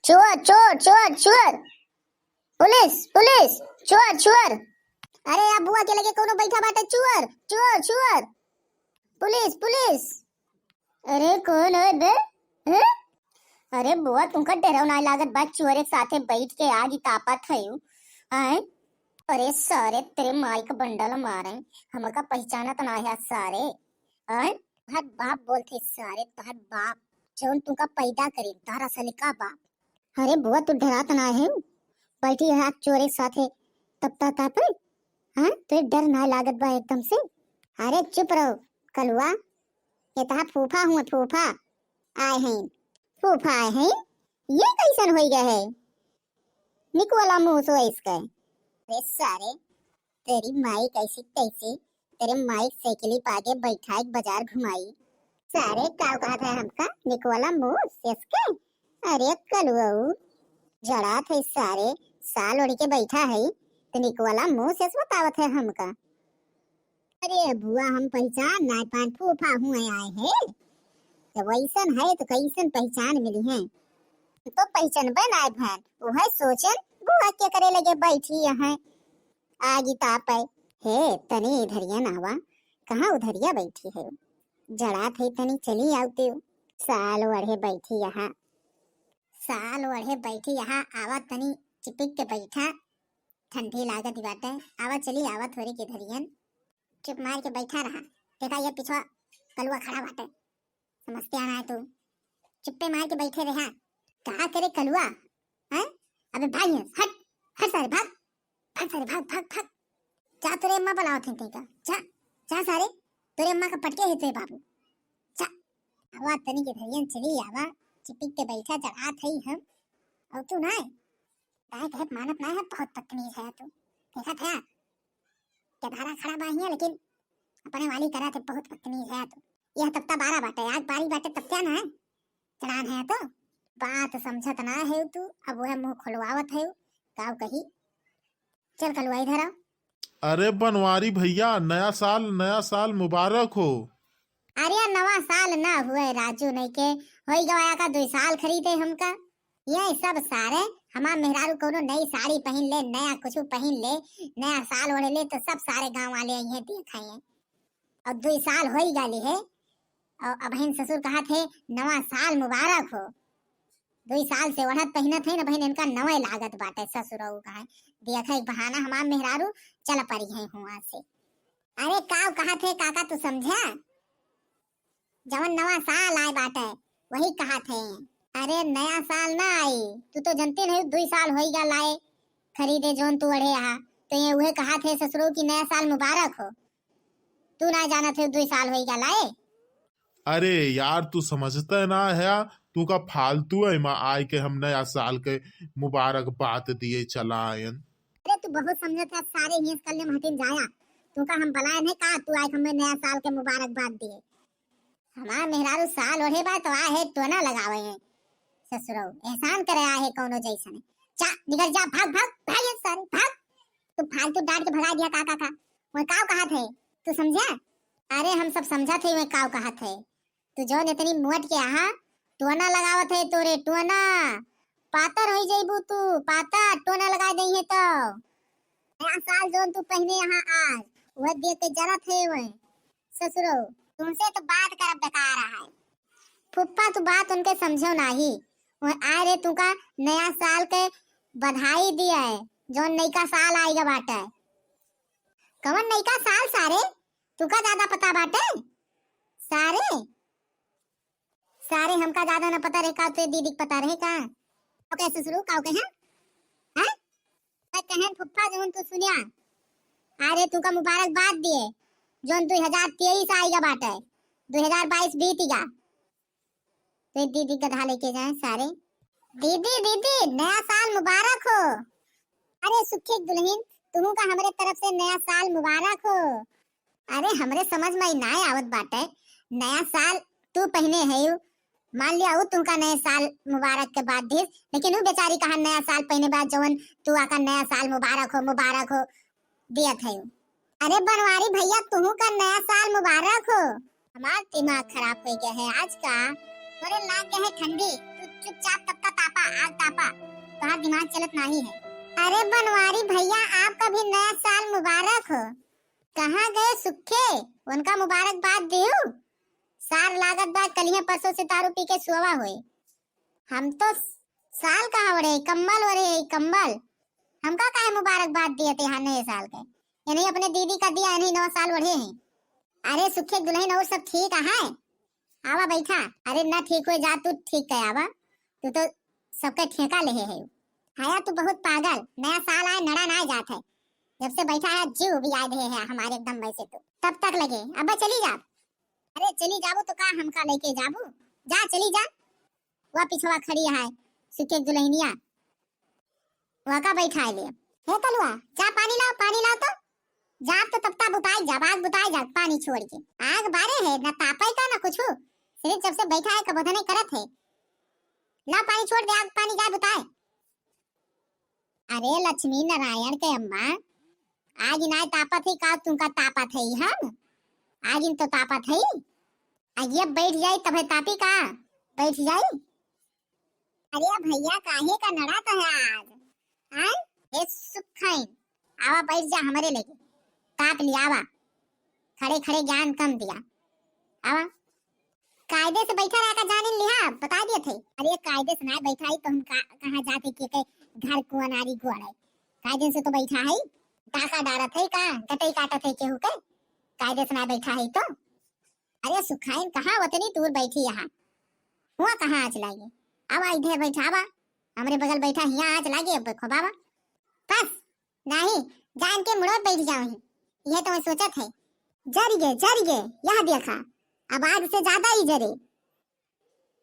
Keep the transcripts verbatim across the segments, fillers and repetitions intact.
चोर, चोर, चोर, चोर। पुलिस, पुलिस, चोर, चोर। अरे, या बुआ के लगे कौनो बैठा बाटे, चोर, चोर, चोर। पुलिस, पुलिस। अरे, कौन है बे? हैं? अरे बुआ, तुमका डरव नाय लागत बा? चोर एक साथे बैठ के आगी तापत है। हैं? अरे सारे, तेरे माई का बंडल मारे, हमका पहचानत ना है सारे। हैं? तोहर बाप बोलते सारे, तोहर बाप, जौन तुमका पैदा करे, तोहर असली का बाप। अरे बुआ, तू डरात ना है? बैठी है चोर एक साथे तपता तापे। हाँ, तो डर ना लागत बा एकदम से? अरे चुप रहो कलुआ, ये तहा फूफा हुए, फूफा आए हैं, फूफा आए हैं। ये कैसन होई गए है? निकोला मुंह सो इसके। अरे सारे, तेरी माई कैसी तैसी, तेरे माई साइकिल पे आगे बैठा एक बाजार घुमाई। सारे का कहत है हमका निकोला मुंह इसके? अरे कलुआ, जड़ा थे सारे, साल ओढ़ के बैठा है तो निकोला मुंह से बतावत है हमका। अरे बुआ, हम पहचान नाय पान, फूफा हुए आए हैं। जब वैसन है तो कैसन पहचान मिली है? तो पहचानबे नाय भैन, वह सोचन बुआ के करे लगे बैठी यहाँ आगी तापे। हे तनी इधरिया नावा, कहाँ उधरिया बैठी है? जड़ा थे तनी चली आवते। साल ओढ़े बैठी यहाँ, साल ओढ़े बैठी यहाँ, आवा तनी चिपिक के बैठा, ठंडी लागत बाटे। आवा चली, आवा थोड़ी के धरियन। चुप मार के बैठा रहा। देखा ये पिछवा कलुआ खड़ा बाटे, समझते आना है तू। चुप्पे मार के बैठे रहा। का करे कलुआ? हैं? अबे भाग यहाँ से, हट, हट सारे, भाग, भाग सारे, भाग, भाग, भाग। जा, तोरे अम्मा बुलावत हैं तैका। जा, जा सारे, तोरे अम्मा का पटके है तोरे बाबू। जा। आवा तनी के धरियन चली आवा, चिपिक के बैठा, जड़ात है हम। और तू ना, गाय कहे मानत ना है, बहुत बदतमीज है तू। देखा था, के धारा खड़ा बा हियां, लेकिन अपने वाली तरह थे, बहुत बदतमीज है तू। यह तपता बारा बाटे, आग बारी बाटे, तपत्या ना है, चढ़ान है तो। बात समझत ना है तू, अब वह मुंह खुलवावत है, काव कही। चल कलुआ इधर आओ। अरे बनवारी भैया, नया साल, नया साल मुबारक हो। अरे नवा साल ना हुए राजू, नहीं के होई गवाया का दुई साल खरीदे हमका। ये सब सारे हमार मेहरारू कोनो नई साड़ी पहन ले, नया कुछ पहन ले, नया साल ओढ़ ले, तो सब सारे गांव वाले यहीं देखे हैं। और दुई साल होई गाली है, और अबहिन ससुर कहा थे नवा साल मुबारक हो। दुई साल से ओढ़त पहिनत है न बहिन, इनका नवे लागत बाटे ससुरऊ कहे। देखे एक बहाना हमार मेहरारू चल पड़ी है हुआ से। अरे काव कहा थे काका, तू समझा? जवन नवा साल आए बाटे, वही कहा थे। अरे नया साल ना आई, तू तो जनते नहीं, दुई साल होई गा लाए खरीदे जोन तू अड़े आहा, तो ये उहे कहा थे ससुरो की नया साल मुबारक हो। तू ना जानत है दुई साल होई गा लाए। अरे यार, तू समझते ना है, तू का फालतू है, माँ आए के हम नया साल के मुबारकबाद दिए चला आयन। अरे तू बहुत समझत है, सारे हियस कल ने महटिन जाया, तू का हम बलाए नहीं का, तू आए हमें नया साल के मुबारकबाद दिए। हमार मेहरारू साल ओढ़े बा तो आ है टोना लगावे है। ससुरो एहसान करे आ है कौनो जैसन। जा निकल जा, भाग भाग भाग ये सारे भाग। तू फालतू डांट के भगा दिया काका का। वह काव कहा थे, तू समझा? अरे हम सब समझा थे वह काव कहा थे। तू जौन इतनी मुअट के आहा, टोना लगावत है तोरे टोना। पातर होई जइबू तू, पातर टोना लगा दई है तो। नया साल जौन तू पहने यहाँ आज, वह देख के जरत है वह। ससुरो, तुमसे तो बात करब बेकार है। फुप्पा, तू बात उनके समझो नाही। वह आए रे तुका नया साल के बधाई दिया है, जौन नयका साल आएगा बाटे। कवन नयका साल सारे? तुका ज्यादा पता बाटे? सारे, सारे हमका ज्यादा न पता रहे का, तो दीदी के पता रहे का? ओके ससुरो, का ओके हैं? हैं? मैं कहन फुफ्फा जौन तू सुनिया, अरे तुका मुबारकबाद दिए, जौन दुई हजार तेईस आइगा बाटे, दुई हजार बाईस बीतिगा। तो दीदी गधा लेके जाए सारे। दीदी, दीदी, नया साल मुबारक हो। अरे सुखी दुल्हन, तुहू का हमरे तरफ से नया साल मुबारक हो। अरे हमरे समझ में ना आवत बाटे, नया साल तू पहने है, मान लिया उ तुमका नए साल मुबारक के बात दिस, लेकिन उ बेचारी कहा नया साल पहने बाद जवन तू आका नया साल मुबारक हो, मुबारक हो दियत है। अरे बनवारी भैया, तुहू का नया साल मुबारक हो। हमार दिमाग खराब हो गया है आज का। अरे लाग गया है ठंडी, तू चुपचाप तब का तापा, आग तापा। दिमाग चलत नाही है। अरे बनवारी भैया, आपका भी नया साल मुबारक हो। कहाँ गए सुखे? उनका मुबारकबाद दियो। सार लागत बा कलिया परसों से दारू पी के सोवा होए। हम तो साल कहाँ ओढ़े, कंबल ओढ़े, कंबल। हमका काहे मुबारकबाद दिए थे यहाँ नए साल के? यानी अपने दीदी का दिया, यानी नवा साल ओढ़े हैं। अरे सुखे दुल्हन और सब ठीक है? आवा बैठा। अरे ना ठीक हो जा, तू ठीक है आवा, तू तो सबके ठेका लेहे है। हाया तू बहुत पागल, नया साल आए नड़ा ना जात है, जब से बैठा है जीव भी याद है, है हमारे एकदम वैसे तो। तब तक लगे, अब चली जा। अरे चली जाबू तो का हमका लेके जाबू, जा चली जा। वह पिछवा खड़ी है सुखे दुल्हनिया, वका बैठाए ले। हे कलुआ, जा पानी लाओ, पानी लाओ तो। जा तो तपता बुताए जा, आग बुताए जा, पानी छोड़ के। आग बारे है, ना तापे का, ना कुछ। सिर्फ जब से बैठा है, कबोधने करत है। ला पानी छोड़ दे, आग पानी जा बुताए। अरे लक्ष्मी नारायण के अम्मा, आग इनाय तापत है का, तुमका तापत है हम? आग इन तो तापत है। आगिया बैठ जाई तबे तापी का? बैठ जाई। अरे भैया, काहे का नड़ा तो है आज? आय, हे सुखाइन, आवा बैठ जा हमरे लगे। ताप लिया आवा, खड़े खड़े ज्ञान कम दिया। आवा, कायदे से बैठा रहा का जानिन लिहा, बता दिए थे। अरे कायदे से ना बैठा ही तो हम का, कहाँ जाते के, के घर कुआनारी गोड़ है। कायदे से तो बैठा है, डाका डारत है का, गटई काटत है केहू के, कायदे से ना बैठा है तो। अरे सुखाइन, कहाँ वतनी दूर बैठी यहाँ, हुआ कहाँ आँच लागे? आवा इधर बैठावा, हमरे बगल बैठा, हियाँ आँच लागे, अब देखो बाबा। बस, नाही, जान के मुड़ो बैठ जाओ ही, ये तो मैं सोचत है। जर गे, जर गे, यह देखा, अब आग से ज्यादा ही जरे।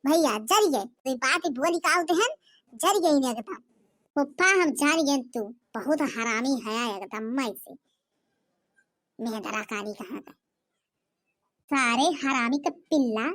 भैया, जर गे, कोई बात ही बोली का होते हैं, जर गई ने एकदम। फुफ्फा, हम जान गए तू बहुत हरामी है एकदम, मैं से मेहदरा कानी कहाँ का। सारे हरामी के पिल्ला,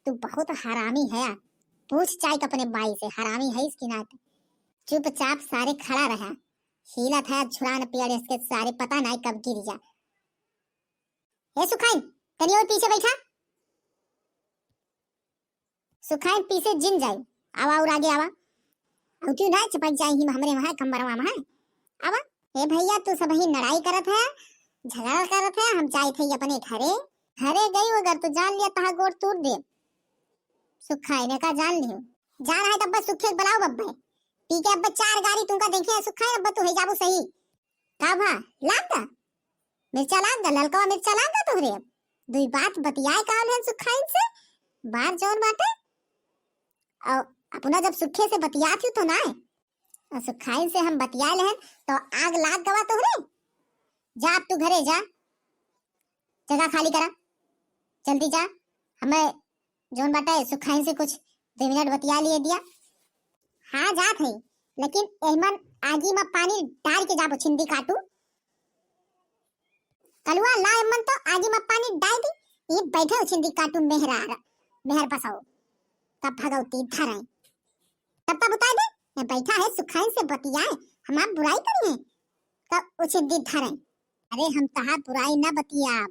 तू बहुत हरामी है। पूछ चाहे अपने माई से, हरामी है इसकी नात। चुपचाप सारे खड़ा रहा। हीला था छुड़ान पियाड़े इसके सारे, पता नहीं कब गिर जा। ए सुखाइन, तनी और पीछे बैठा। सुखाइन पीछे जिन जाई। आवा और आगे आवा। अउती ना चिपक जाई ही हमरे वहाँ कमरवा में। आवा। ए भैया, तू सब ही लड़ाई करत है, झगड़ा करत है, हम जाए थे अपने घरे। घरे गई अगर तो जान लिया तहा गोड़ तोड़ दे। सुखाइन का जान लियो। जा रहा है तब बस सुखे बुलाओ बब्बे। पी के अब चार गाड़ी तुमका देखे है सुखाइन, अब तू है जाबू सही। का भा? लाग गा? मिर्चा लाग गा? ललकवा मिर्चा लाग गा तोहरे? अब दुई बात बतियाए का होले सुखाइन से? बार जौन बाटे। और अपना जब सुखे से बतियात हूँ तो ना है। और सुखाइन से हम बतिया लेहन तो आग लाग गवा तोहरे? जा अब तू घरे जा। जगह खाली करा। जल्दी जा। हमें जौन बाटे सुखाइन से कुछ दो मिनट बतिया लिए दिया। हाँ जात है, लेकिन एहमन आगी में पानी डाल के जाबो छिंदी काटू। कलुआ ला एहमन तो आगी में पानी डाल दी। ये बैठे हो छिंदी काटू मेहरार, मेहर बसाओ। तब भगवती धराई। तब तब उतार दे, मैं बैठा है सुखाइन से बतियाए, हम आप बुराई करी है। तब उछिंदी धराई। अरे हम तहार बुराई ना बतियाब,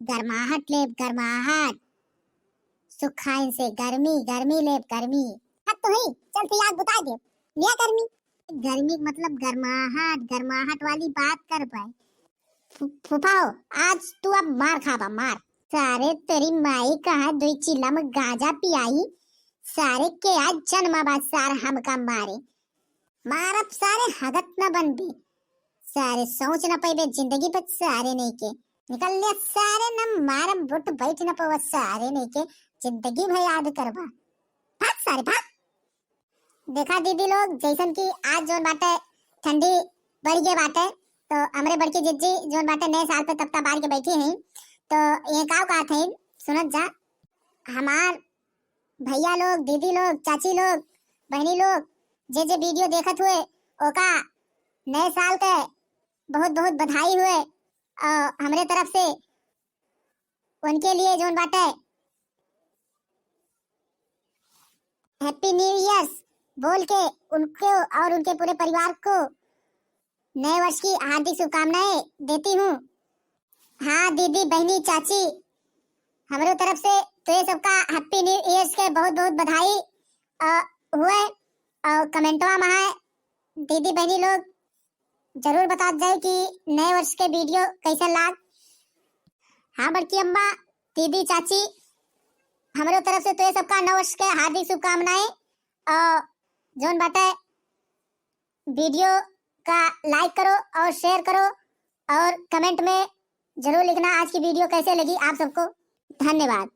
गरमाहट लेब, गरमाहट। सुखाइन से गर्मी, गर्मी लेब, गर्मी। हद तो है, चल से आग बुता दे, लिया गर्मी। गर्मी के मतलब गरमाहट, गरमाहट वाली बात कर पाए। फु-, फुफाओ, आज तू अब मार खाबा, मार। सारे तेरी माई कहाँ दुई चिलम गांजा पियाई, सारे के आज जन्मा बा सार हमका मारे। मारब सारे हगत न बनबे, सारे सोच न पैबे जिंदगी पर सारे नहीं के। निकल ले सारे न मारब बुट बैठ न पवा सारे नहीं के, जिंदगी भर याद करबा। भाग सारे भाग। देखा दीदी लोग, जैसन कि आज जौन बाटे ठंडी बढ़ गए बाटे, तो हमरे बड़की जिज्जी जौन बाटे नए साल पे तख्ता बार के बैठी हैं, तो ये काव कहत हैं, सुनत जा। हमार भैया लोग, दीदी लोग, चाची लोग, बहनी लोग, जे जे वीडियो देखत हुए, ओका नए साल के बहुत बहुत बधाई हुए। और हमरे तरफ से उनके लिए जौन बाटे हैप्पी न्यू ईयर्स बोल के उनको और उनके पूरे परिवार को नए वर्ष की हार्दिक शुभकामनाएं देती हूँ। हाँ दीदी, बहनी, चाची, हमरो तरफ से तो ये सबका हैप्पी न्यू ईयर्स के बहुत बहुत बधाई। अ, हुए और कमेंटवा में है दीदी बहनी लोग जरूर बतात जाए कि नए वर्ष के वीडियो कैसन लाग। हाँ बड़की अम्मा, दीदी, चाची, हमरो तरफ से तो ये सबका नव वर्ष के हार्दिक शुभकामनाएं। और जोन बाटे वीडियो का लाइक करो और शेयर करो और कमेंट में जरूर लिखना आज की वीडियो कैसे लगी आप सबको। धन्यवाद।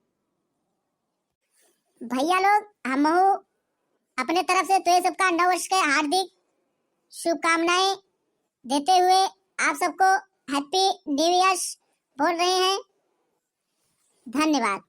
भैया लोग, हमहू अपने तरफ से तो ये सबका नव वर्ष के हार्दिक शुभकामनाएं देते हुए आप सबको हैप्पी न्यू ईयर्स बोल रहे हैं। धन्यवाद।